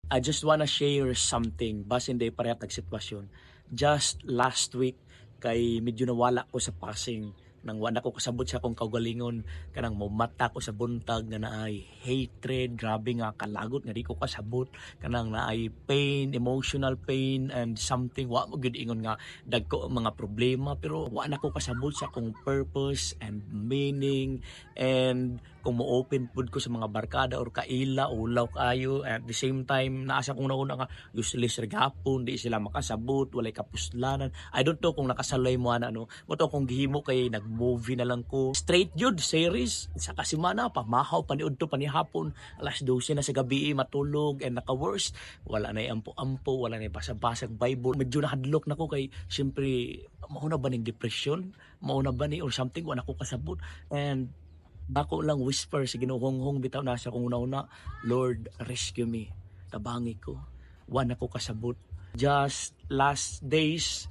I just wanna share something basin day pareha tag sitwasyon. Just last week kay medyo nawala ko sa passing nang wala ko kasabot sa akong kaugalingon, kanang momata ko sa buntag nga naay hatred, grabe nga kalagot nga di ko kasabot, kanang naay pain, emotional pain and something. Wa mo gyud ingon nga dagko ang mga problema, pero wa na ko kasabot sa akong purpose and meaning. And kung mo-open pud ko sa mga barkada or kaila, ulaw kaayo. At the same time, naa sa akong nauna nga useless ra gapon, di sila makasabot, walay kapuslanan. I don't know kung nakasalay mo ana, no? Mao to akong gihimo kay nag-movie na lang ko straight yun, series sa kasimana, pamahaw pa ni udto pa ni hapon, alas 12 na sa gabi matulog. And naka-worst, wala na ampo-ampo, wala na basa-basag Bible. Medyo nahadlok na ko kay syempre mao na ba ning depression, mao na ba ni or something, wala ko kasabot. And dako lang whisper sa Ginoo, honghong bitaw na sa akong una-una, "Lord, rescue me, tabangi ko, wala ko kasabot." Just last days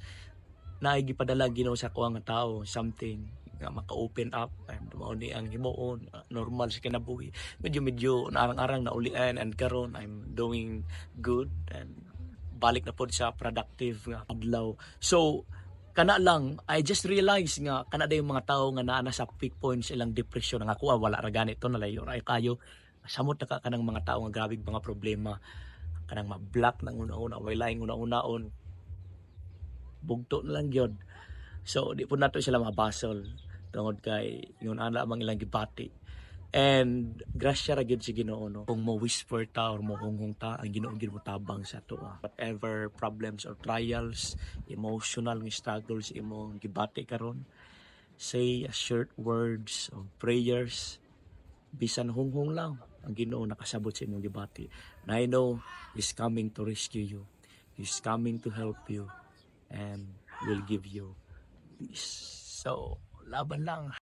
na gipadala Ginoo sa ako nga tao something nga maka-open up, and mao ni ang himuon, normal sa kinabuhi. Medyo medyo naarang-arang na ulian, and karon I'm doing good and balik na pod sa productive nga adlaw. So kana lang, I just realized nga kana yung mga tao nga naa na sa peak points ilang depression. Nga ako, wala ra ganito, nalayo ra kayo. Samot na ka kanang mga tao nga grabe mga problema, kanang ma-block nang una-una, way laing una-unaon, bugto na lang gyud. So di po nato sila mabasol tungod kay ingon ana mang ilang gibati. And grasya ra gyud si Ginoo, no? Kung mo whisper ta or mo hunghong ta, ang Ginoo gyud mo tabang sa ato. Whatever problems or trials, emotional nga struggles imong gibati karon, say a short words of prayers, bisan hunghong lang, ang Ginoo nakasabot sa imong gibati. And I know He's coming to rescue you. He's coming to help you and will give you peace. So, laban lang.